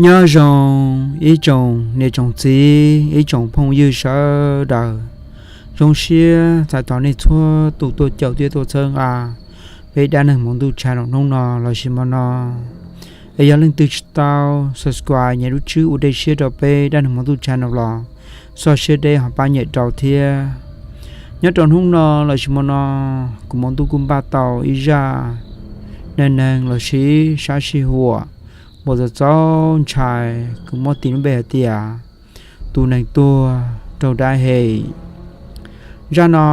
Nyob zoo ib tsoom niam tsoom txiv, ib tsoom phooj ywg sawv daws. Zoo siab txais tos nej txhua tus tuaj caum thiab tuaj txhawb nqa peb dab neeg hmov ntuj channel hnub no lossis hmo no. Es yog leej twg tsis tau subscribe, nyem lub tswb ua dej siab rau peb dab neeg hmov ntuj channel los, txhob siab deb ho pab nyem rau thiab. Nyob rau hnub no lossis hmo no, kuv hmov ntuj kuj npaj tau ib zaj neeg neeg lossis sab sij huam uas txaus txaus ntshai, kuv muab tis lub npe hais tias tus neeg tuag raug dab hem. Zaj no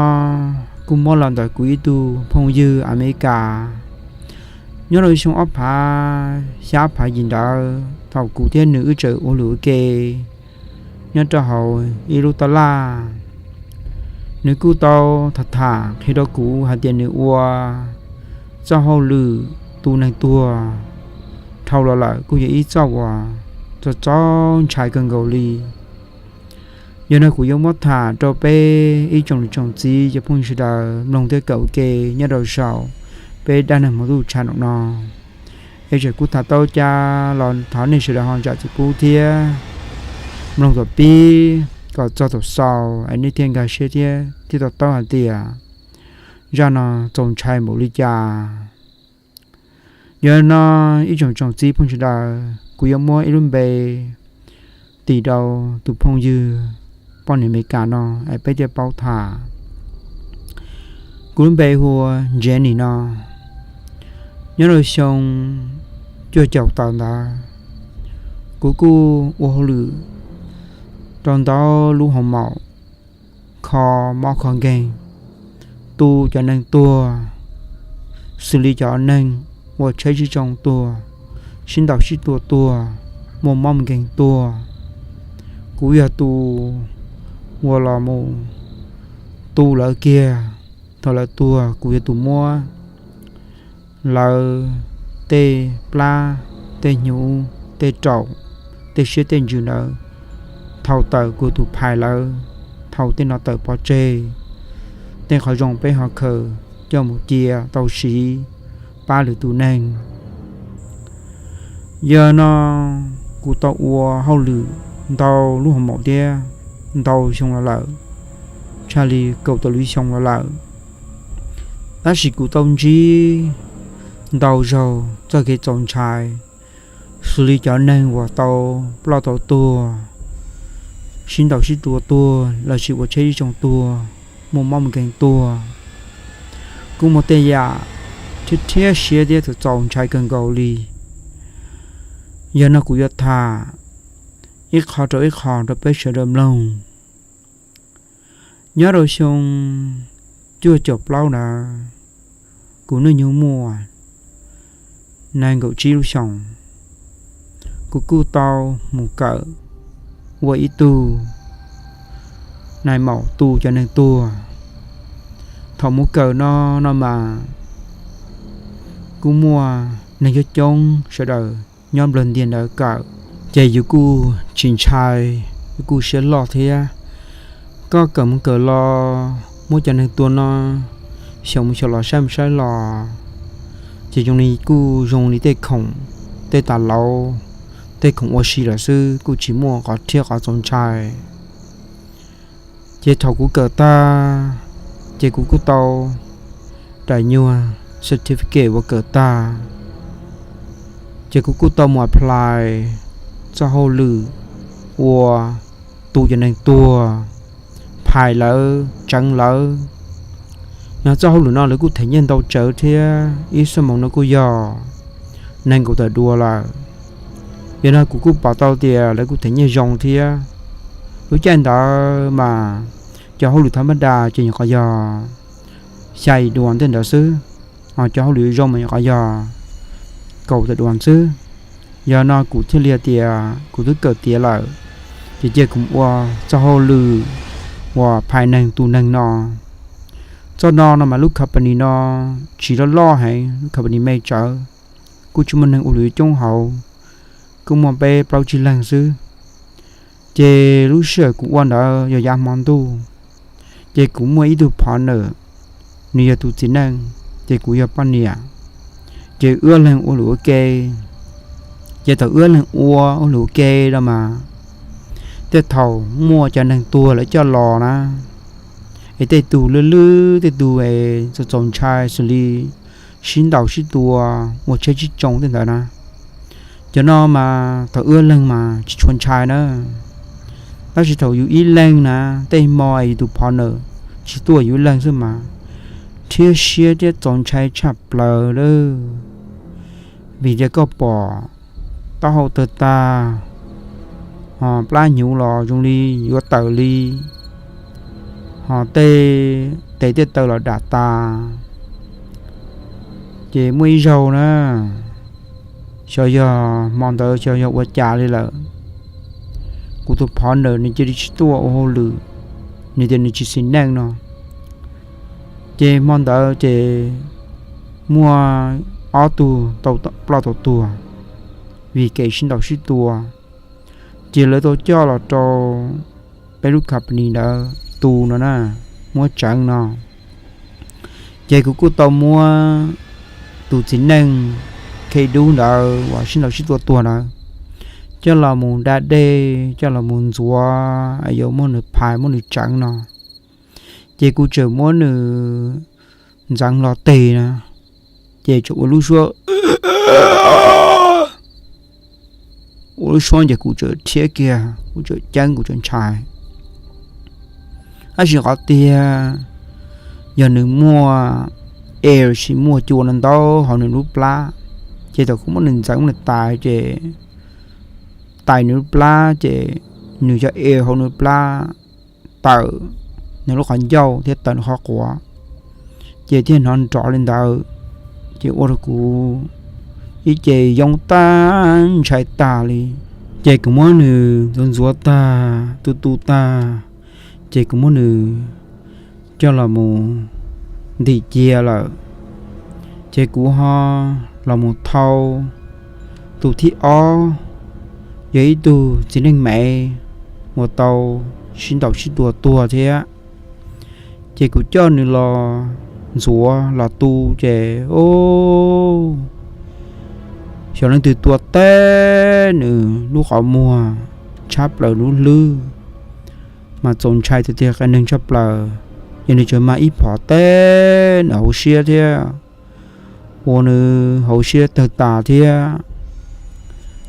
kuj muab los ntawm kuv ib tug phooj ywg Amelikas. Nyob rau xyoo ob phav xya ob phav yim ntawd, thaum kuv thiab nws wb tseem ua luam ua ke nyob rau hauv ib lub taj laj, nws kuj tau tham tham qhia rau kuv hais tias nws ua txoj hauj lwm tu neeg tuag dhau los lawm kuj yog ib txoj uas txaus txaus ntshai kawg nkaus li. Yog no kuv yuav muab tham rau peb ib tsoom niam tsoom txiv cov phooj ywg sawv daws mloog thiab kawm ua ke nyob rau saum peb dab neeg hmov ntuj channel no. Es txawm kuv tham tau cas los thov nej sawv daws ho zam txim pub thiab mloog kom pib kom txog thaum xaus es nej thiaj nkag siab thiab thiaj to taub hais tias zaj no txaus ntshai npaum li cas. Yog no ib tsoom tsoom txiv phooj ywg sawv daws, kuv yuav muab ib lub npe tis rau tus phooj ywg poj niam Amelikas no es peb thiaj paub tham. Kuv lub npe hu ua Jenny no. Nyob rau xyoo cuaj caum tawm ntawd, kuv kuj ua hauj lwm rau ntau lub hoo maum, kho mob kho nkeeg, tu cov neeg tuag, xws li cov neeg uas tsheb sib tsoo tuag, sib ntaus sib tua tuag, muaj mob muaj nkeeg tuag. Kuv yog tus uas los mus tu lawv kiag. Thaum lawv tuag kuv yog tus muab lawv tej plab, tej hnyuv, tej raum, tej siab tej ntsws ntawd thau tawm, kuv yog tus phais lawv thau tej no tawm pov tseg. Tej qhov zoo peb ho khaws coj mus cia tau siv pab lwm tus neeg. Yog no kuv tau ua hauj lwm ntau lub hoo maum thiab ntau xyoo los lawm, tshaj li kaum tawm lub xyoo los lawm. Tab sis kuv tau ntsib ntau zaug txoj kev txaus ntshai, xws li cov neeg uas tau ploj tau tuag, sib ntaus sib tua tuag lossis ua tsheb sib tsoo tuag, muaj mob muaj nkeeg tuag. Kuj muaj tej yam rhiab rhiab siab thiab txaus ntshai kawg nkaus li. Yog no kuv yuav tham ib qho rau ib qho rau peb sawv daws mloog. Nyob rau xyoo cuaj caum plaub ntawd, kuv hnub nyoog muaj nees nkaum tsib lub xyoos. Kuv kuj tau mus kawm ua ib tug nais maum tu cov neeg tuag. Thaum mus kawm no no mas kuj muaj neeg coob coob sawv daws nyob nplawg ntiag ntawd kawm, ces yus kuj tsis ntshai, yus kuj siab loj thiab. Koj kawm mus kawm los muab cov neeg tua no xyaum mus xyaum los saib mus saib los, ces zoo li kuj zoo li tej khoom, tej tas lauv, tej khoom ua si lawm xwb, kuj tsis muaj qhov rhiab qhov txaus ntshai. Ces thaum kuv kawm tag, ces kuv kuj tau daim nyuag certificate uas kawm tag, ces kuv kuj tau mus apply txoj hauj lwm ua tu cov neeg tuag, phais lawv, tseev lawv. Yog txoj hauj lwm no lawv kuj them nyiaj ntau tsawv thiab, ib xuab moos no kuj yog nees nkaum tawm duas lawm. Yog no kuv kuj pom tau tias lawv kuj them nyiaj zoo thiab. Lub caij ntawd mas cov hauj lwm thav mab das ces nyuam qhuav yog xya duas ntej ntawd xwb, ho cov hauj lwm zoo mas nyuam qhuav yog kaum tawm duas xwb. Yog no kuv thiaj li tias kuv twb kawm tiav lawm, ces cia kuv ua txoj hauj lwm uas phais neeg tu neeg no. Txoj no no mas lub company no tsis loj loj heev, lub company me tsawv, kuj tsis muaj neeg ua hauj lwm coob hauv, kuj muaj peb plaub tsib leeg xwb. Ces lub sij hawm kuv ua ntawd yog yav hmo ntuj, ces kuv muaj ib tug partner, nws yog tus txiv neej, ces kuv yog poj niam. Ces wb ob leeg ua lwm ua ke. Ces thaum wb ob leeg ua ua lwm ua ke no mas, tej thaum muaj cov neeg tuag lawv coj los na, es tej tug lwj lwj, tej tug es txaus txaus ntshai xws li sib ntaus sib tua, ua tsheb sib tsoo tej ntawd na. Cov no mas thaum wb ob leeg mas tsis tshua ntshai na. Tab sis thaum yus ib leeg na, tej hmo es yus tus phov nawm tsis tuaj yus ib leeg xwb mas rhiab siab thiab txaus ntshai tshaj plaws lawm. Vim tias koj pom taub hau tawg tag, ho plab hnyuv los zoo li yuav tawm li, ho tej tes tej taw los dam tas. Ces muaj ib zaug na, xyov yog hmo ntawd xyov yog ua cas li lawm, kuv tus phov nawm nws cia li tsis tuaj ua hauj lwm, nws tias nws tsis xis neej no. Ces hmo ntawd ces muaj ob tug tau ploj tau tuag vim kev sib ntaus sib tua. Ces lawv tau coj los rau peb lub company ntawd tu no na, muab tsawv no. Ces kuv kuj tau muab tus txiv neej Khe Dub ntawd uas sib ntaus sib tua tuag ntawd coj los mus da dej, coj los mus ntxuav, yuav muab nws phais muab nws tsawv no. Ces kuv tseem muab nws ntxeev los tes na, ces tseem ua lub suab, ua lub suab ces kuv tseem rhiab kiag, kuv tseem ceeb, kuv tseem ntshai. Tab sis qhov tiag yog nws muaj air, sis muaj cua no ntau hauv nws lub plab, ces thaum kuv muab nws ntxeev nws tais ces tais nws lub plab ces nws cov air hauv nws plab tawm nws lub qhov ncauj thiab tawm nws qhov quav, ces thiaj hnov nrov li ntawd. Ces ua rau kuv ib ce yoo tag ntshai tag li. Ces kuv muab nws ntxuav ntxuav tag tu tu tag, ces kuv muab nws coj los mus ntim cia lawm. Ces kuv ho los mus thau tus thib ob, yog ib tug txiv neej Mev uas tau sib ntaus sib tua tuag thiab. Ces kuv coj nws los ntxuav los tu ces, o, xyov leej twg tua teb nws lub qhov muag tshab plaws lub hlwb, mas txaus ntshai tiag tiag qias neeg tshaj plaws. Ces nws tseem mag ib phom teb nws hauv siab thiab, ua nws hauv siab tawg tas thiab.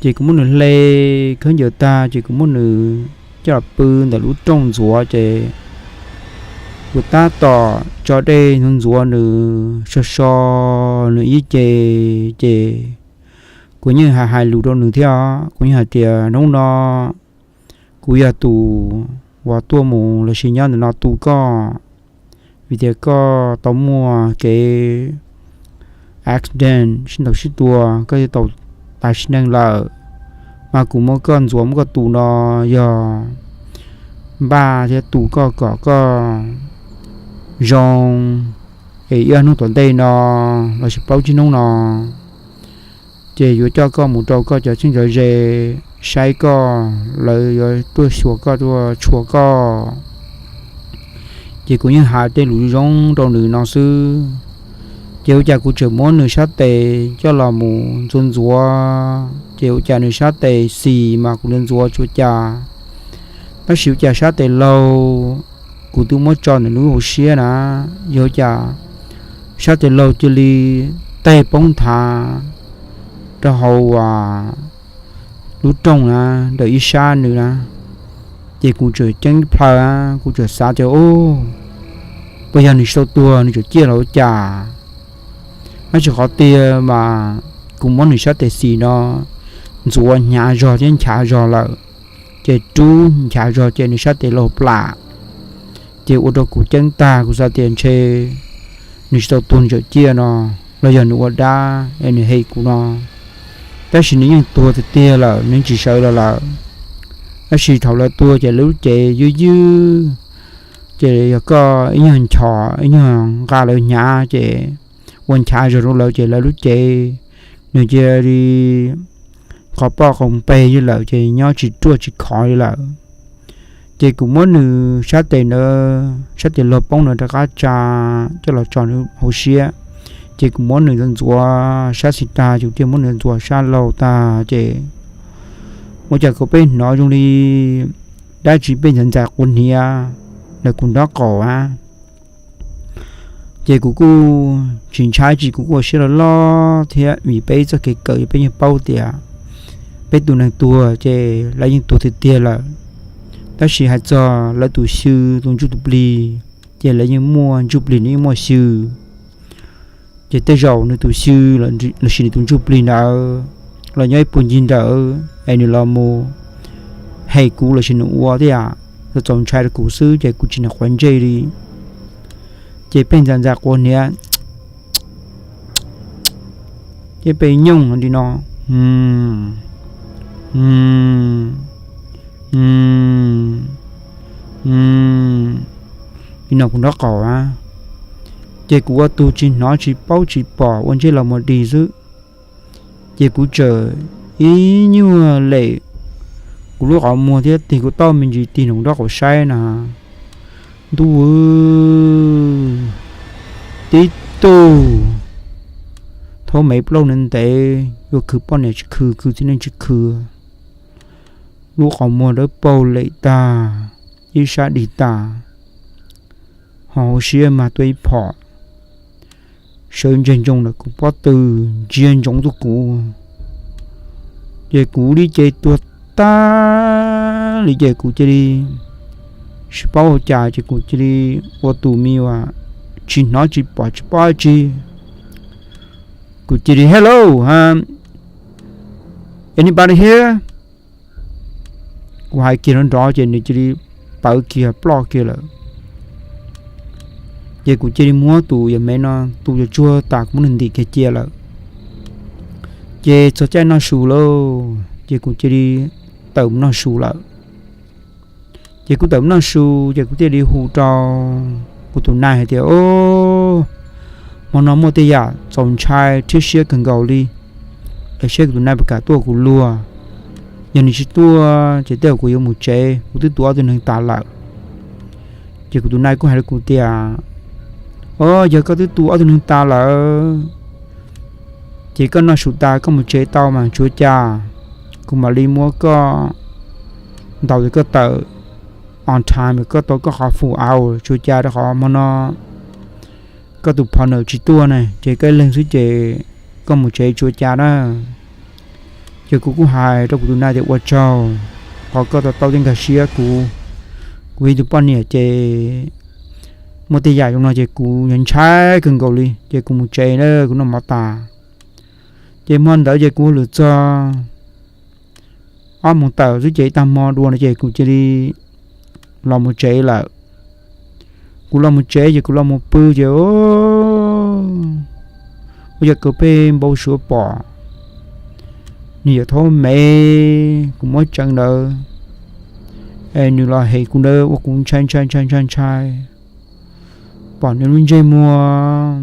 Ces kuv muab nws hle khaub ncaws tag ces kuv muab nws coj los pw ntawm lub rooj ntxuav ces kuv tab tom tso dej ntxuav ntxuav nws, so so nws ib ce. Ces kuv yeej hais hais lus rau nws thiab os, kuv yeej hais tias hnub no kuv yog tus uas tuaj mus los sis nyob ntawm no tu koj, vim tias koj tau muaj kev accident sib ntaus sib tua, koj twb tau tas sim neej lawm, mas kuv muab koj ntxuav muab koj tu no yog npaj thiab tu koj kom koj zoo, es ib ob hnub tom ntej no los sis plaub tsib hnub no ces yuav coj koj mus rau koj cov txheeb cov ze saib koj, lawv yuav tuaj xyuas koj tuaj tshua koj. Ces kuv yeej hais tej lus zoo rau nws no xwb. Ces ua cas kuv tseem muab nws sab tes coj los mus ntxuav ntxuav, ces ua cas nws sab tes xis mas kuv ntxuav ntxuav tsis ua cas. Tab sis ua cas sab tes laug kuv twb muab tso ntawm lub hauv siab na, yog ua cas sab tes laug cia li teg poob nthav rau hauv lub rooj na, ntawm ib sab nws na. Ces kuv tseem ceeb plhaw, kuv tseem xav tias, u, puas yog nws tsis tau tuag nws tseem ciaj los ua cas? Tab sis qhov tiag mas kuv muab nws sab tes xis no ntxuav hnyav zog thiab nchav zog lawm, ces rub nchav zog ces nws sab tes laug plam. Ces ua rau kuv ceeb tag, kuv xav tias ntshe nws tsis tau tuag nws tseem ciaj no, los yog nws ua dab es nws hem kuv no. Tab sis nws yeej tuag tiag tiag lawm, nws tsis sawv los lawm. Tab sis thaum lawv tuag ces lawv lub cev ywj ywj, ces yog koj ib nyuag nchos ib nyuag nqa lawv hnyav ces ua nchav zog rau lawv ces lawv lub cev nws cia li qhov poj qhov peg ywj lawm ces nyob tsis ruaj tsis khov li lawm. Ces kuv muab nws sab tes ntawd, sab tes laug poob ntawd rov qab tsa coj los tso nws hauv siab, Ces kuv muab nws ntxuav sab xis tag ces kuv thiaj muab nws ntxuav sab laug tag ces ua cas kuv pheej hnov zoo li dab tsi pheej ntxais ntxais quav hniav ntawm kuv nraub qaum a. Ces kuv kuj tsis ntshai tsis, kuv kuj ua siab loj loj thiab vim peb txoj kev kawm peb yeej paub tias peb tus neeg tuag ces lawv yeej tuag tiag tiag lawm. Tab sis hais txog lawv tus xyw tus ntsuj tus plig ces lawv yeej muaj ntsuj plig, nws yeej muaj xyw. Ces tej zaum nws tus xyw lossis nws tus ntsuj plig ntawd los nyob ib puag ncig ntawd es nws los mus hem kuv lossis nws ua thiab, txaus ntshai rau kuv xwb ces kuv tsis nco qab ntsej li. Ces pheej ntxais ntxais quav hniav, ces pheej nyooj li no, li no kuv nraub qaum a. Ces kuv ua tus tsis hnov tsis paub tsis pom ua ntsej los mus dig xwb. Ces kuv txawm ib nyuag lem kuv lub qhov muag thiab tig kuv taub me ntsis tig nraum nraub qaum saib na, ntuj, tib tug thaub mev plaub ntev ntev, yuav khwv poj niam tsis khwv, khwv txiv neej tsis khwv, lub qhov muag dawb paug lem tag, ib sab dig tag, ho hauv siab mas tuaj ib phom sawv ntsees ntsoos ntawm kuv pob tw, ntsia ntsoov tuaj kuv. Ces kuv li ces tuag tag li ces kuv cia li tsis paub ua cas ces kuv cia li ua tus me uas tsis hnov tsis pom tsis paub dab tsi. Kuv cia li hello, anybody here? Kuv hais kiag nrov nrov ces nws cia li pawv kiag ploj kiag lawm. Ces kuv cia li muab tus yawm mev no tu cov tsuag tas kuv muab nws ntim kiag cia lawm. Ces txog caij noj su lawm ces kuv cia li tawm mus noj su lawm. Ces kuv tawm mus noj su ces kuv thiaj li hu rau kuv tus nai hais tias, o, hmo no muaj tej yam txaus ntshai thiab siab kawg nkaus li, es seb kuv tus nai puas kam tuaj kuv luag. Yog nws tsis tuaj ces tej zaum kuv yuav mus tsev, kuv twb tu ob tug neeg tas lawm. Ces kuv tus nai kuj hais rau kuv tias, o, yog koj twb tu ob tug neeg tas lawm ces koj noj su tas koj mus tsev tau mas tsis ua cas, kuv mam li muab koj ntaus tias koj tawm on time, koj tau koj qhov full hour, tsis ua cas, rau qhov hmo no koj tus partner tsis tuaj ne, ces koj ib leeg xwb ces koj mus tsev tsis ua cas na. Ces kuv kuj hais rau kuv tus nai tias ua tsaug qhov koj tau taub thiab nkag siab kuv, kuv ib tug poj niam ces muaj tej yam zoo no ces kuv ntshai kawg nkaus li ces kuv mus tsev na, kuv noj mov tas. Ces hmo ntawd ces kuv hauj lwm txog ob moos tawm xwb ces ib tag hmo dua no ces kuv cia li los mus tsev lawm. Kuv los mus tsev ces kuv los mus pw ces ua cas kuv pheej npau suav pom nws yawm thaub mev kuv muab tseev ntawd es nws los hem kuv ntawd ua kuv ntshai ntshai ntshai ntshai ntshai. Pom nws lub ntsej muag,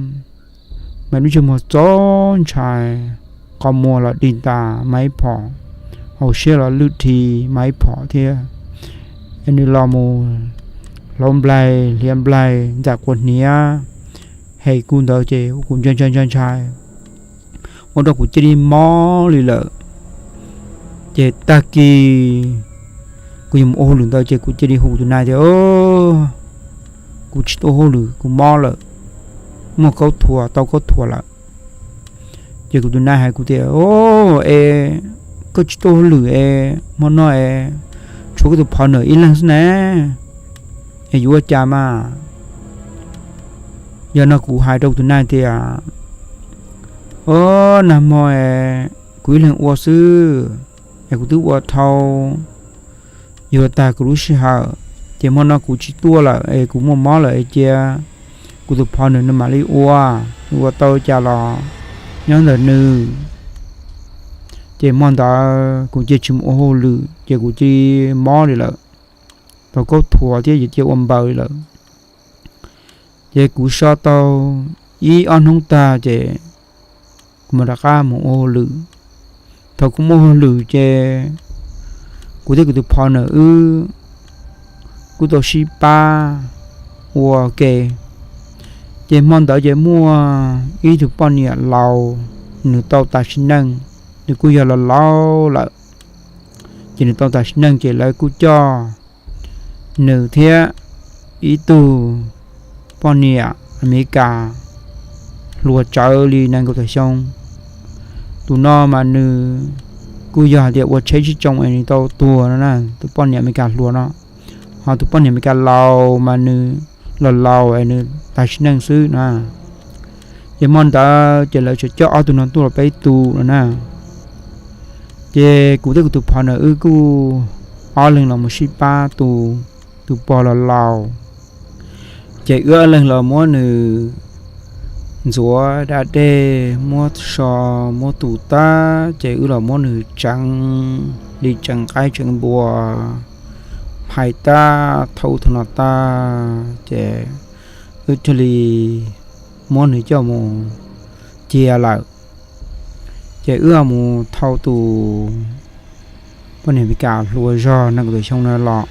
mas lub ntsej muag txaus ntshai, qhov muag los dig tas mas ib phom, hauv siab los lwj dhi mas ib phom thiab. Es nws los mus hlauv nplaig hliav nplaig ntxais quav hniav hem kuv ntawd ces ua kuv ntshai ntshai ntshai ntshai, ua rau kuv cia li mob li lawm. Ces tag kis kuv yuav mus ua hauj lwm ntawd ces kuv cia li hu tus nai tias, kuv tsis tuaj ua hauj lwm, kuv mob lawm, muaj kaub thuas, tau kaub thuas lawm. Ces kuv tus nai hais kuv tias, o, es koj tsis tuaj ua hauj lwm es hmo no es tshuav koj tus partner ib leeg xwb ne, es yuav ua cas mas? Yog no kuv hais rau kuv tus nai tias, o, nag hmo es kuv ib leeg ua xwb, es kuv twb ua dhau yuav tag kuv lub sij hawm, ces hmo no kuv tsis tuaj lawm es kuv muaj mob lawm es cia kuv tus partner nws mam li ua, nws ua tau cas los nyob ntawm nws. Ces hmo ntawd kuv cia li tsis mus ua hauj lwm ces kuv cia li mob li lawm, tau kaub thuas thiab ces cia ua npaws li lawm. Ces kuv so tau ib ob hnub tag ces kuv mam rov qab mus ua hauj lwm. Thaum kuv mus ua hauj lwm ces kuv thiab kuv tus partner wb kuj tau sib pab ua ke, Ces hmo ntawd ces muaj ib tug poj niam laus, nws tau tas sim neej, nws kuj yog laus laus lawm. Ces nws tau tas sim neej ces lawv kuj coj nws thiab ib tug poj niam Amelikas hluas tsawv li nees nkaum tawm xyoo. Tus no mas nws kuj yog hais tias ua tsheb sib tsoo es nws tau tuag no na, tus poj niam Amelikas hluas no. Ho tus poj niam Amelikas laus mas nws laus laus es nws tas sim neej xwb na. Ces hmo ntawd ces lawv tseem coj ob tug no tuaj los peb tus no na. Ces kuv thiab kuv tus poj niam wb kuj ob leeg los mus sib pab tu tus pog laus laus. Ces wb ob leeg los muab nws ntxuav da dej, muab so, muab tu tag, ces wb los muab nws tseev li tseev qaib tseev npua, phais tag, thauj thaum no tag, ces wb thiaj li muab nws coj mus cia lawm. Ces wb mus thauj tus poj niam Amelikas hluas zog nees nkaum tawm xyoo no los.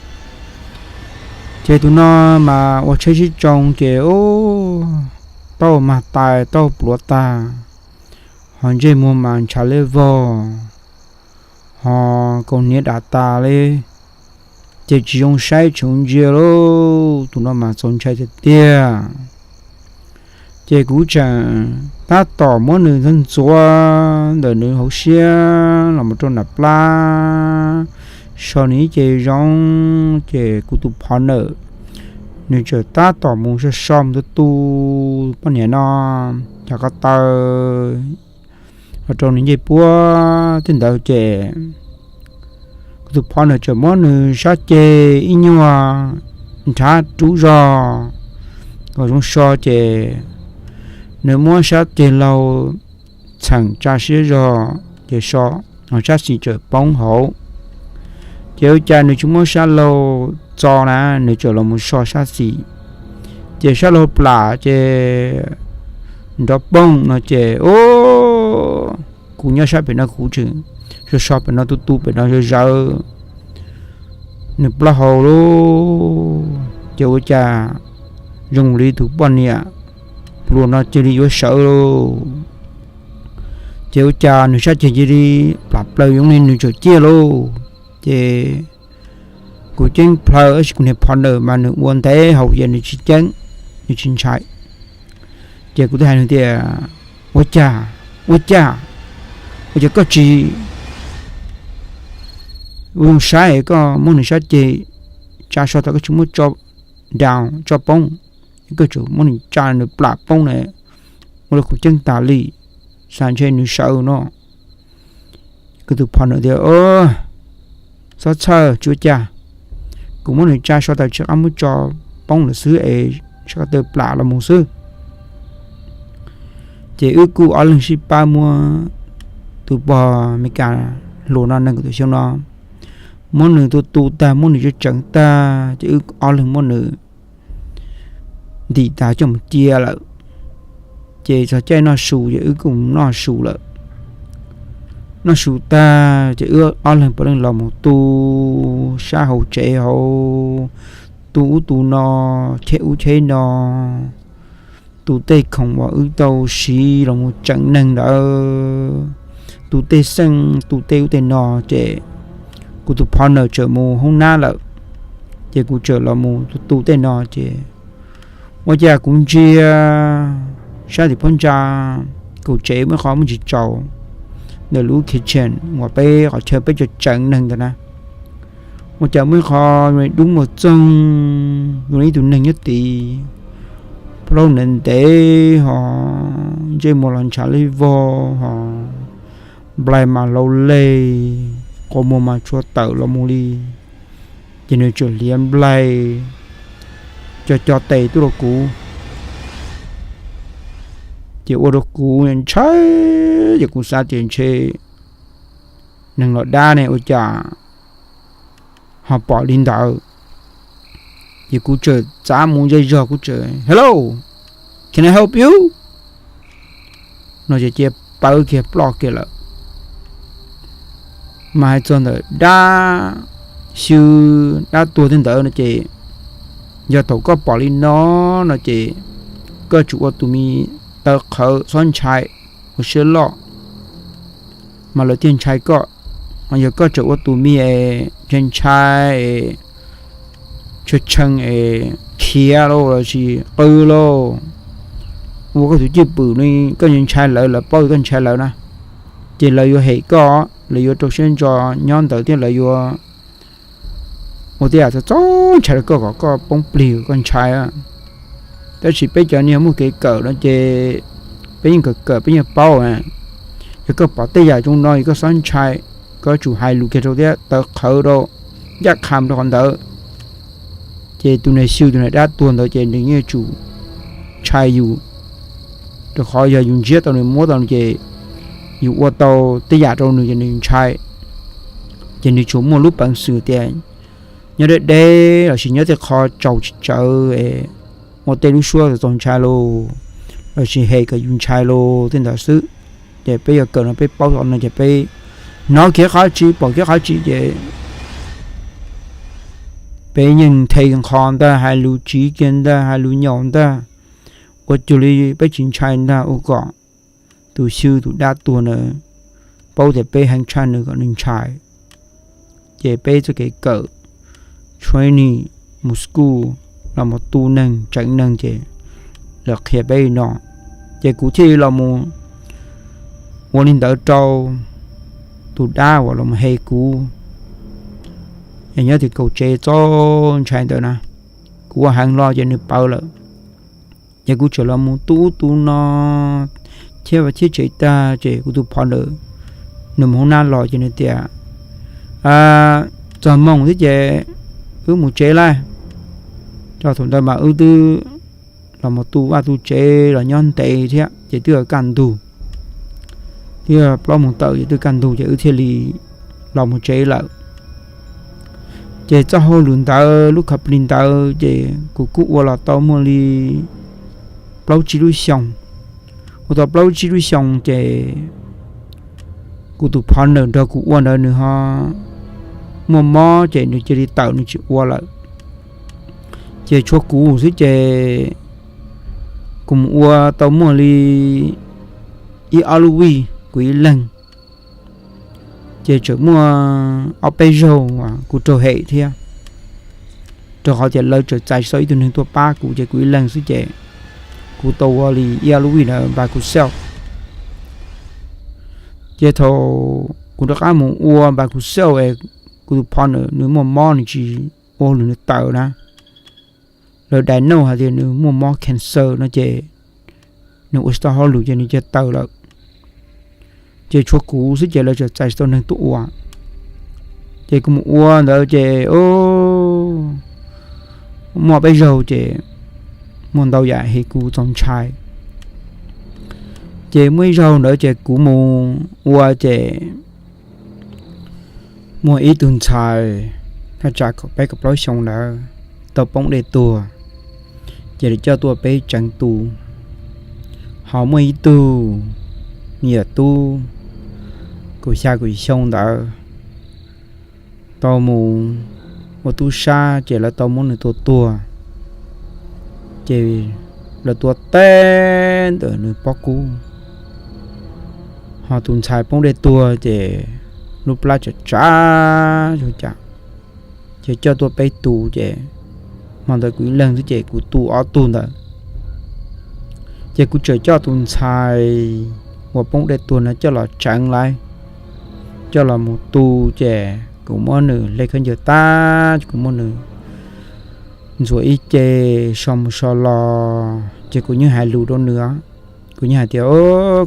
Ces tus no mas ua tsheb sib tsoo ces tau mag tais tau pluav tag, ho ntsej muag mas ntshav liab vog, ho kaus hniav dav tas li, ces tsis zoo saib tsis zoo ntsia lauj. Tus no mas txaus ntshai tiag tiag. Ces kuv tseem tab tom muab nws ntxuav ntawm nws hauv siab los mus rau nram plab, so nws ib ce zoo, ces kuv tus poj niam nws tseem tab tom mus so so mus tu tu poj niam no cov ko taw los rau nws ncej puab tej ntawd ces kuv tus poj niam tseem muab nws sab ceg ib nyuag nrhav rub zog kom zoo so ces nws muab sab ceg laug txheem tsa siab zog ces so, ho sab xis tseem poob hauv. Ces ua cas nws tsis muab sab laug txo na, nws tseem los mus so sab xis, ces sab laug plam ces nrov poog no ces kuv nyob sab pem no kuv tseem so so pem no tu tu pem no zawv zawv nws plaub hau lauj. Ces ua cas zoo li tus poj niam hluas no cia li yuav sawv lauj. Ces ua cas nws sab ceg cia li plam plaws zoo li nws tseem ciaj lauj. Ces kuv ceeb plhaw tab sis kuv niag poj niam mas nws ua ntev hauv ces nws tsis ceeb, nws tsis ntshai. Ces kuv thiaj hais nws tias, ua cas, ua cas, ua cas koj tsis ua zoo saib koj muab nws sab ceg tsa so tau koj tsis muab tso down tso poob, koj tsuas muab nws tsa nws plam poob na, ua rau kuv ceeb tas li, xav ntshe nws sawv no. Kuv tus poj niam tias, txhob txhawj tsis ua cas, kuv muab nws tsa so tau tsis qab muab tso poob lawm xwb es sab ko taw plam los mus xwb. Ces wb kuj ob leeg sib pab muab tus pog Meskas hluas no nees nkaum tawm xyoo no, muab nws tu tu tag muab nws tsev tseev tag ces wb ob leeg muab nws ntim tas coj mus cia lawm. Ces txog caij noj su ces wb kuj noj su lawm. Noj su tag ces wb ob leeg puav leej los mus tu sab hauv tsev hauv, tu ub tu no, cheb ub cheb no, tu tej khoom uas wb tau siv los mus tseev neeg ntawd, tu tej xeej tu tej ub tej no ces kuv tus poj niam tseem mus hoob nab lawm. Ces kuv tseem los mus tu tu tej no ces ua cas kuv ntsia sab tim phab ntsa kaum tsev muaj qhov muaj ntsis tsaus ntawm lub kitchen uas peb qhov chaw peb tsev tseev neeg ntawd na. Ua cas muaj ib qho dub muag txoog zoo li ib tug neeg nyob tid, plaub ntev ntev ho ntsej muag los ntshav li vog ho nplai mas laus lees, qhov muag mas tshua tawm los mus li. Ces nws tseem liav nplai co co tes tuaj rau kuv, ces ua rau kuv ntshai, ces kuv xav tias ntshe neeg los dab ne ua cas ho pom li ntawd. Ces kuv tseem txav mus zej zog kuv tseem, hello, can I help you? No ces cia pawv kiag ploj kiag lawm. Mas hais txog ntawm dab xyw, dab tuag tej ntawd no ces yog thaum koj pom li no, no ces Koj tsum ua tus me tawv qhawv txhob ntshai, ua siab loj mas lawv thiaj ntshai koj. Ho yog koj tseem ua tus me es ntshai ntshai, tshee tshee es khiav lauj lossis qw lauj, ua koj tus cwj pwm ne, koj ntshai ntshai lawv, lawv paub koj ntshai lawv na, ces lawv yuav hem koj, lawv yuav rau siab ntso nyob ntawd thiab lawv yuav ua tej yam txaus ntshai rau koj kom koj poob plig koj ntshai. Tab sis peb cov neeg muaj kev kawm no ces peb yeej kawm kawm peb yeej paub. Yog koj pom tej yam zoo no yog koj txhob ntshai, koj tsum hais lus kiag rau thiab tawv qhawv rau, ncaj qha rau qhov ntawd. Ces tus neeg xyw tus neeg dab tuag ntawd ces nws yeej tsum ntshai yus, rau qhov yog yus ntsiab tau nws muab tau nws ces yus ua tau tej yam rau nws ces nws ntshai. Ces nws tsuas muaj lub peev xwm tias nyob deb deb lossis nyob tej qho tsaus tsis tsawv, ua tej lub suab txaus ntshai los lossis hem kom yus ntshai los tej ntawd xwb. Ces peb yuav kawm no peb paub no ces peb hnov kiag qhov tsis pom kiag qhov tsis ces peb yeej the nqho ntag, hais lus tsiv kiag ntag, hais lus nyaum ntag, ua cuag li peb tsis ntshai ntag, ua kom tus xyw tus dab tuag na paub tias peb heev tshaj nws kom nws ntshai. Ces peb txoj kev kawm training mus school los mus tu neeg tseev neeg ces lawv qhia peb li no. Ces kuv thiaj li los mus ua li ntawd rau tus dab uas los mus hem kuv, nyob tim kaum tsev txaus ntshai ntawd na. Kuv ua heev los ces nws pawv lawm. Ces kuv tseem los mus tu ub tu no, thiab ua thiab tsev tag ces kuv tus phov ntawd nws mus hauv nab los ces nws tias, txog moos thiab ces wb mus tsev lawm. Thaum ntawd mas wb twb los mus tu vaj tu tsev los nyob ntev thiab ces twb kaj ntug, twb plaub moos tawm ces twb kaj ntug ces wb thiaj li los mus tsev lawm. Ces txoj hauj lwm ntawd lub company ntawd ces kuv kuj ua los tau muaj li plaub tsib lub xyoo. Ua tau plaub tsib lub xyoo ces kuv tus phov ntawm nrog kuv ua ntawd nws ho muaj mob ces nws cia li tawm nws tsis ua lawm. Ces tshuav kuv xwb ces kuv mus ua tau muaj li ib ob lub vij kuv ib leeg. Ces tseem muaj ob peb zaug kuv raug hem thiab, rau qhov tias lawv tseem txais tsis tau ib tug neeg tuaj pab kuv ces kuv ib leeg xwb ces kuv tau ua li ib ob lub vij ntawd npa kuv xauj. Ces thaum kuv rov qab mus ua npa kuv xauj es kuv tus phov ntawd nws muaj mob nws tsis ua hauj lwm nws tawm na, lawv diagnose hais tias nws muaj mob cancer no ces nws ua tsis tau hauj lwm ces nws cia tawm lawm. Ces tshuav kuv xwb ces lawv tseem txais tsis tau neeg tuaj ua. Ces kuv mus ua ntawd ces muaj peb zaug ces muaj ntau yam hem kuv txaus ntshai. Ces muaj ib zaug ntawd ces kuv mus ua ces muaj ib tug ntxhais thaj tsam kaum peb kaum plaub xyoo ntawd tau poob dej tuag, ces lawv coj tuaj peb tseev tu. Ho muaj ib tug me nyuam tub kaum xya kaum yim xyoo ntawd tau mus ua tub sab ces lawv tau muab nws tua tuag, ces lawv tua teb ntawm nws pob kub. Ho tus ntxhais poob dej tuag ces lub plab tsav tsav zoo cas, ces coj tuaj peb tu ces hmo ntawd kuv ib leeg xwb ces kuv tu ob tug ntawd. Ces kuv tseem coj tus ntxhais uas poob dej tuag no coj los tseev lawm, coj los mus tu, ces kuv muab nws hle khaub ncaws tag ces kuv muab nws ntxuav ib ce so mus so los ces kuv yeej hais lus rau nws, kuv yeej hais tias,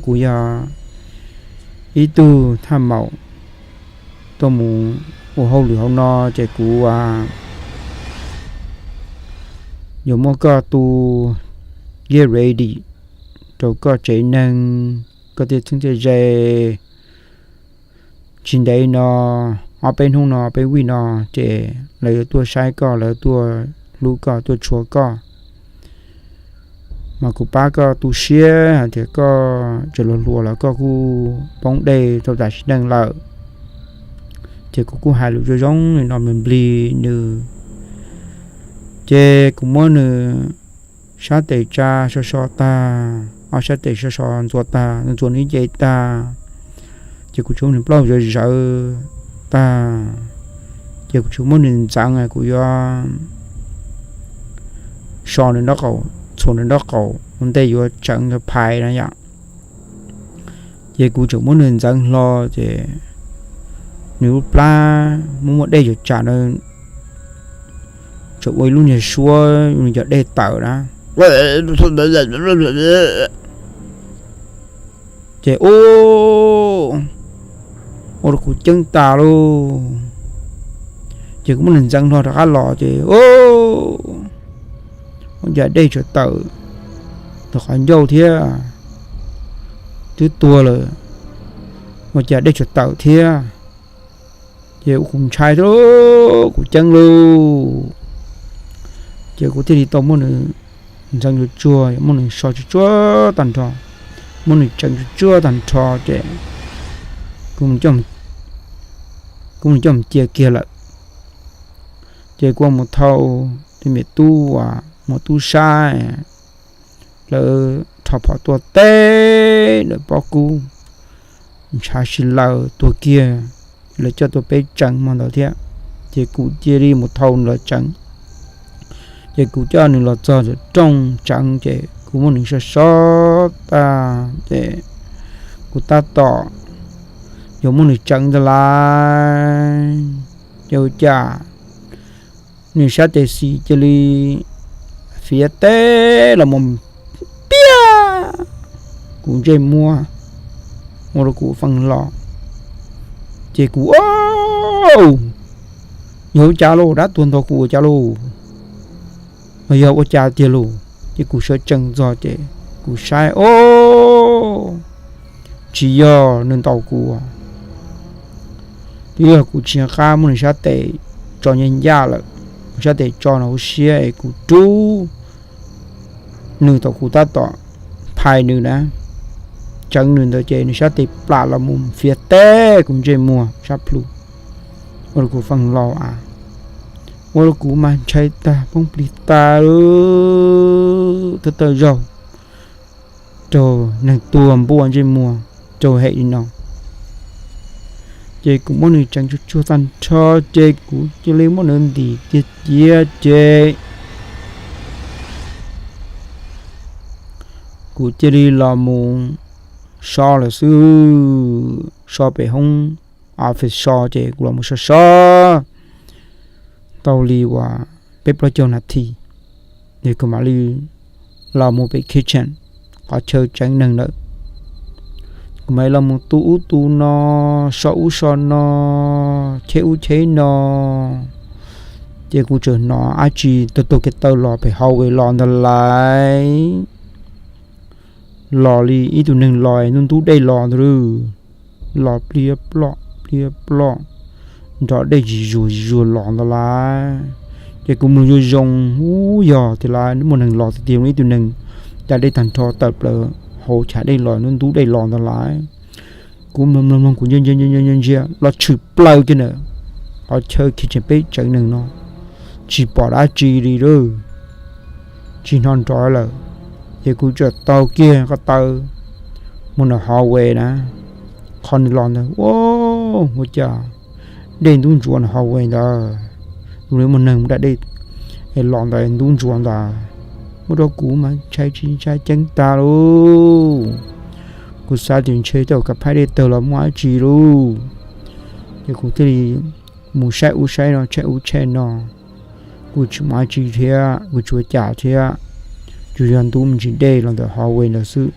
kuv yog ib tug thaj maum tuaj mus ua hauj lwm hauv no ces kuv yuav muab koj tu get ready rau koj tsev neeg, koj tej txheeb tej ze. Tsis ntev no, ob peb hnub no peb week no ces lawv yuav tuaj saib koj, lawv tuaj hlub koj tuaj tshuav koj. Mas kuv pab koj tu siab hais tias koj tseem hluas hluas los koj kuj poob dej tau tam sim neej lawm. Ces kuv kuj hais lus zoo zoo li no nplig nplig nws, ces kuv muab nws sab tes tsa so so tag, ob sab tes so so ntxuav tag, ntxuav nws ib ce tag, ces kuv tsuas muab nws plaub zawv zawv tag, ces kuv tsuas muab nws ntxeev, kuv yuav so nws nraub qaum, txhuam nws nraub qaum ua ntej yuav tseev yuav phais na yom. Ces kuv tseem muab nws ntxeev hlo, ces nws lub plab muaj muaj dej yuav tsam na, tseem ua ib lub niag suab nws cov dej tawm na. Ces ua rau kuv ceeb tas lauj. Ces kuv muab nws ntxeev hlo rov qab los ces ua cas dej tseem tawm ntawm qhov ncauj thiab, twb tuag lawm, ua cas dej tseem tawm thiab. Ces ua kuv ntshai thiab, kuv ceeb lauj. Ces kuv thiaj li tau muab nws ntxeev tsuag tsuag, muab nws so tsuag tsuag tag nrho, muab nws tseev tsuag tsuag tag nrho ces kuv mus coj mus cia kiag lawm. Ces kuv mus thau tus me tub uas mus tub sab, lawv rho phom tuaj teb lawv pob kub ntshav si laws tuag kiag, lawv coj tuaj peb tseev hmo ntawd thiab. Ces kuv cia li mus thau nws los tseev. Ces kuv coj nws los txog ntawm rooj tseev ces kuv muab nws so so tag ces kuv tab tom yuav muab nws tseev ntag lauj. Ces ua cas nws sab tes xis cia li fiav teb los mus piaj kuv ntsej muag, ua rau kuv feeb hlo. Ces kuv, yog ua cas lauj, dab tuag ntaus kuv ua cas lauj, los yog ua cas tiag lauj? Ces kuv sawv tsees txog ces kuv saib, o, tsis yog nws ntaus kuv, twb yog kuv tsis nco qab muab nws sab tes tso ncaj ncaj lawm. Kuv sab tes tso no hauv siab es kuv rub nws thaum kuv tab tom phais nws na, tseev nws ntawd ces nws sab tes plam los mus fiav teb kuv ntsej muag sab plhu, ua rau kuv feeb hlo a, ua rau kuv mas ntshai tag poob plig tag thawj thawj zaug raug neeg tuag npuaj ntsej muag raug hem li no. Ces kuv muab nws tseev tsuag tsuag tag nrho ces kuv cia li muab nws ntim tiag ciav ces kuv cia li los mus so lawm xwb. So pem hoob office so ces kuv los mus so so tau li uas peb plaub caug nas this, ces kuv mam li los mus pem kitchen, qhov chaw tseev neeg ntawd. Kuv mam li los mus tu ub tu no, so ub so no, cheb ub cheb no. Ces kuv tseem hnov dab tsi taug taug kev taw los pem hallway los ntag lauj. Los li ib tug neeg los ntub ntub dej los ntag lauj. Los pliab ploj pliab ploj, nrov dej zis zuag zis zuag los ntag lauj. Ces kuv mloog zoo zoo, ub, yog tiag lauj, muaj neeg los tiag tiag, ib tug neeg da dej tag nrho tawm plaws hauv chav dej los ntub ntub dej los ntag lauj. Kuv mloog mloog mloog kuv ntsia ntsia ntsia ntsia los tshwm plaws kiag ntawm qhov chaw kitchen peb tseev neeg no, tsis pom dab tsi li lauj, tsis hnov nrov lawm. Ces kuv tsuas taug kiag ko taw mus ntawm hallway na, qhov nws los ntawd, ua, ua cas dej ntub ntsuav ntawm hallway ntawd, zoo li muaj neeg mus da dej los ntawd ntub ntsuav ntawd. Ua rau kuv mas ntshai tsis ntshai ceeb tag lauj. Kuv xav tias ntshe tej zaum kav phaib dej tawg los muaj dab tsi lauj. Ces kuv thiaj li mus saib ub saib no, saib ub saib no, kuj tsis muaj dab tsi thiab, kuj tsis ua cas thiab, tsuas yog ntub me ntsis dej los ntawm hallway ntawd xwb.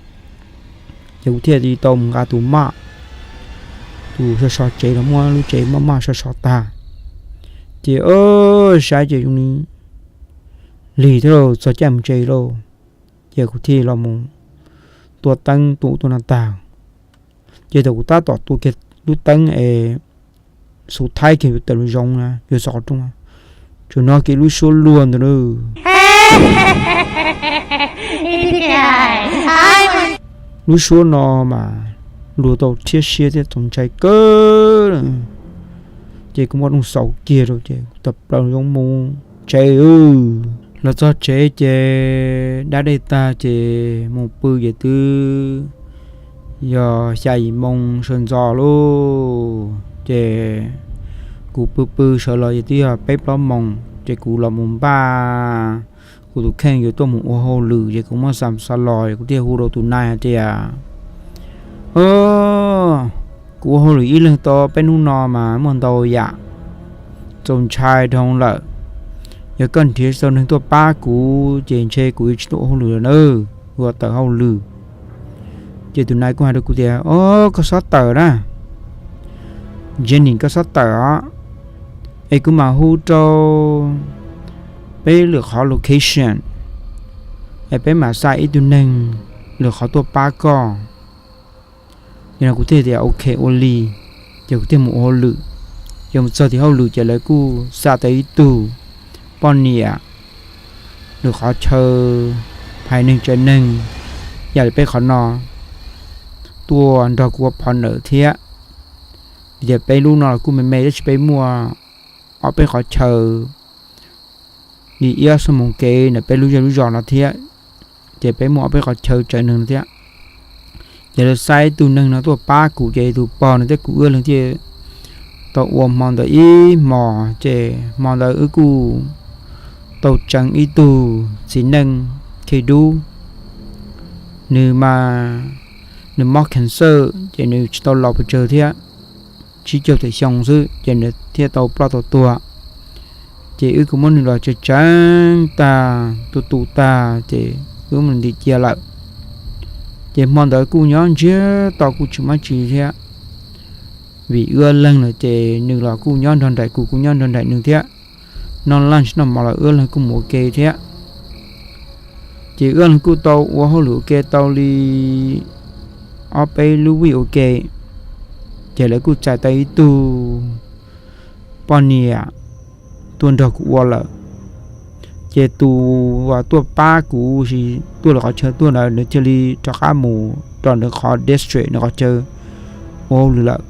Ces kuv thiaj li tau mus nqa tus maj, tus so so tsev los muab lub tsev maj maj so so tag. Ces saib ces zoo li lig thiab lauj, txog caij mus tsev lauj. Ces kuv thiaj los mus tua teeb tua ub tua no tag. Ces thaum kuv tab tom tua kiag lub teeb es xub thaib kiag yuav tawm lub zoov na, yuav xaus qhov rooj, tsuas hnov kiag lub suab luag ntawd na. Lub suab no mas luag tau thiab siab thiab txaus ntshai kawg. Ces kuv muab rooj xaus kiag rau ces kuv tawm plaws zoo mus tsev. Los txog tsev ces dab dej tag ces mus pw ces twb yog xya yim moo sawv ntxov lauj. Ces kuv pw pw sawv los ces twb yog peb plaub moos ces kuv los mus npaj kuv tus kheej yuav tuaj mus ua hauj lwm ces kuv muab xa xa los es kuv thiaj hu rau tus nais hais tias, Kuv ua hauj lwm ib leeg tau peb hnub no mas muaj ntau yam txaus ntshai dhau lawm. Yog koj nrhiav tau neeg tuaj pab kuv ces ntshe kuv yuav tsis tuaj ua hauj lwm lawm na, ua tawm hauj lwm. Ces tus nais kuj hais rau kuv tias, O, koj xob tawm na, Jenny, koj xob tawm os, es kuv mam hu rau peb lwm qhov location, es peb mam xa ib tug neeg lwm qhov tuaj pab koj. Yog no kuv thiaj tias, Ok, ua li. Ces kuv thiaj mus ua hauj lwm. Ces mus txog tim hauj lwm ces lawv kuj xa tau ib tug poj niam lwm qhov chaw, phais neeg tsaws neeg, yam li peb qhov no, tuaj nrog kuv ua phov nawm thiab. Vim tias peb lub no los kuj me me tab sis peb muaj ob peb qhov chaw li ib ob xuab moos kev ntawm peb lub zej lub zos no thiab, ces peb muaj ob peb qhov chaw tsaws neeg no thiab. Ces lawv xa ib tug neeg no tuaj pab kuv ces tus pog no thiab kuv wb leeg thiaj tau ua hmo ntawd ib hmos ces hmo ntawd wb kuj tau tseev ib tug txiv neej khe dub, nws mas nws mob cancer ces nws tsis tau laus pes tsawg thiab, tsib caug tawm xyoo xwb ces nws thiaj tau ploj tau tuag. Ces wb kuj muab nws los tseev tseev tag tu tu tag ces wb mus ntim cia lawm. Ces hmo ntawd kuj nyob ntsiag to kuj tsis muaj tsi thiab, vim wb leeg lawm ces nws los kuj nyob nrog nraim kuv, kuv nyob nrog nraim nws thiab. Noj laj noj mov los wb leeg kuj mus ua ke thiab. Ces wb leeg kuj tau ua hauj lwm ua ke tau li ob peb lub vij ua ke, ces lawv kuj txais tau ib tug poj niam tuaj nrog kuv ua lawm. Ces tus uas tuaj pab kuv, tuaj lawm qhov chaw tuaj ntawd nws thiaj li rov qab mus rau nws qhov district, nws qhov chaw ua hauj lwm lawm.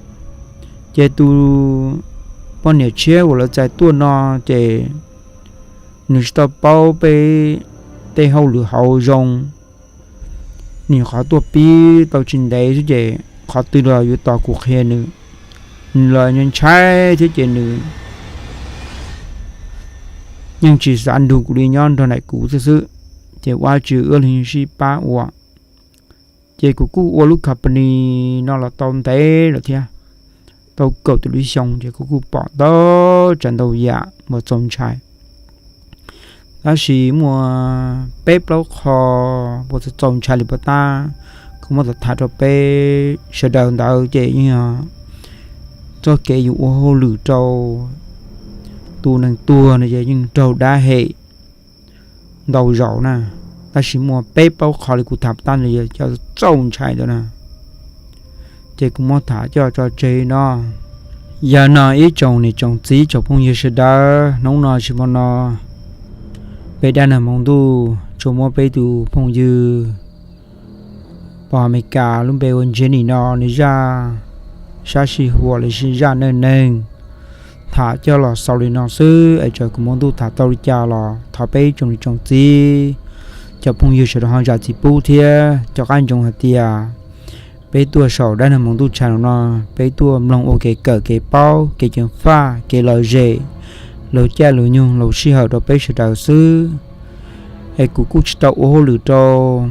Ces tus poj niam tshiab uas lawv txais tuaj no ces nws tsis tau paub peb tej hauj lwm hauv zoo, nws qhov tuaj pib tau tsis ntev xwb ces qhov twg los yuav tos kuv qhia nws. Nws los ntshai thiab ces nws yeej tsis xav nrug kuv li, nyob nrog nraim kuv xwb xwb. Ces ua tsis ua wb leeg sib pab ua. Ces kuv kuj ua lub company no los tau ntev lawm thiab, tau kaum tawm lub xyoo ces kuv kuj pom ntau tsav ntau yam uas txaus ntshai. Tab sis muaj peb plaub qho uas txaus ntshai li puas tab kuv muab tham rau peb sawv daws ntawd ces yeej yog txoj kev yus ua hauj lwm rau tus neeg tuag no ces yeej raug dab hem ntau zaus na. Tab sis muaj peb plaub qho li kuv tham puas tab no yog cov txaus ntshai ntawd na. Ces kuv muab tham coj tso tseg no. Yog no ib tsoom niam tsoom txiv tsoom phooj ywg sawv daws, hnub no tsis muaj no, peb dab neeg hmoov ntuj tsuas muab peb tus phooj ywg pog Amelikas lub npe ua Jenny no nws zaj sab sij huam los sis zaj neej neeg tham coj los xaus li no xwb es txawm kuv hmoov ntuj tham tau li cas los thov peb tsoom niam tsoom txiv cov phooj ywg sawv daws ho zam txim pub thiab. Cov qab ntsoov hais tias peb tuaj saum dab neeg hmoov ntuj channel no, peb tuaj mloog ua kev kawm kev paub kev ceev faj kev lom zem, lus caij lus nyoog lus sij hawm rau peb sawv daws xwb. Es kuv kuj tsis tau ua hauj lwm rau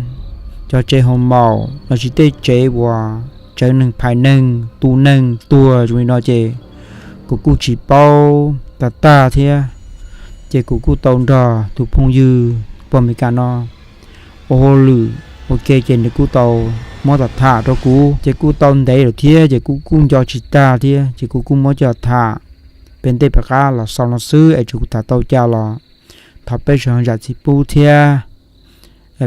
cov tsev hoo maum los sis tej tsev uas tseev neeg phais neeg tu neeg tuag zoo li no ces kuv kuj tsis paub tag tag thiab. Ces kuv kuj tau nrog tus phooj ywg pog Amelikas no ua hauj lwm ua ke ces nws kuj tau muab tham tham rau kuv ces kuj tau ntev lawm thiab ces kuv kuj nco tsis tag thiab ces kuv kuj muab coj tham pem ntej pem qab los xaus no xwb es tsuas kuv tham tau cas los thov peb sawv daws zam txim pub thiab.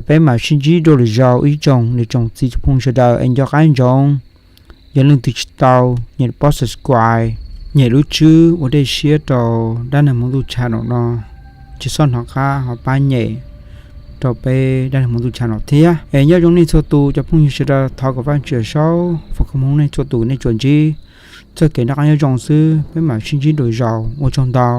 Peb mam sib ntsib dua lwm zaus ib tsoom niam tsoom txiv tsoom phooj sawv daws es nco qab ntsoov, yog leej twg tsis tau nyem pob subscribe, nyem lub tswb ua dej siab rau dab neeg hmoov ntuj channel no, tsis txhob hnov qab ho pab nyem rau peb dab neeg hmoov ntuj channel thiab. Es nyob zoo nej txhua tus cov phooj ywg sawv daws, thov kom Vajtswv saub foom koob hmoov nej txhua tus nej tsuas ntsib txoj kev noj qab nyob zoo xwb, peb mam sib ntsib dua lwm zaus, ua tsaug ntau.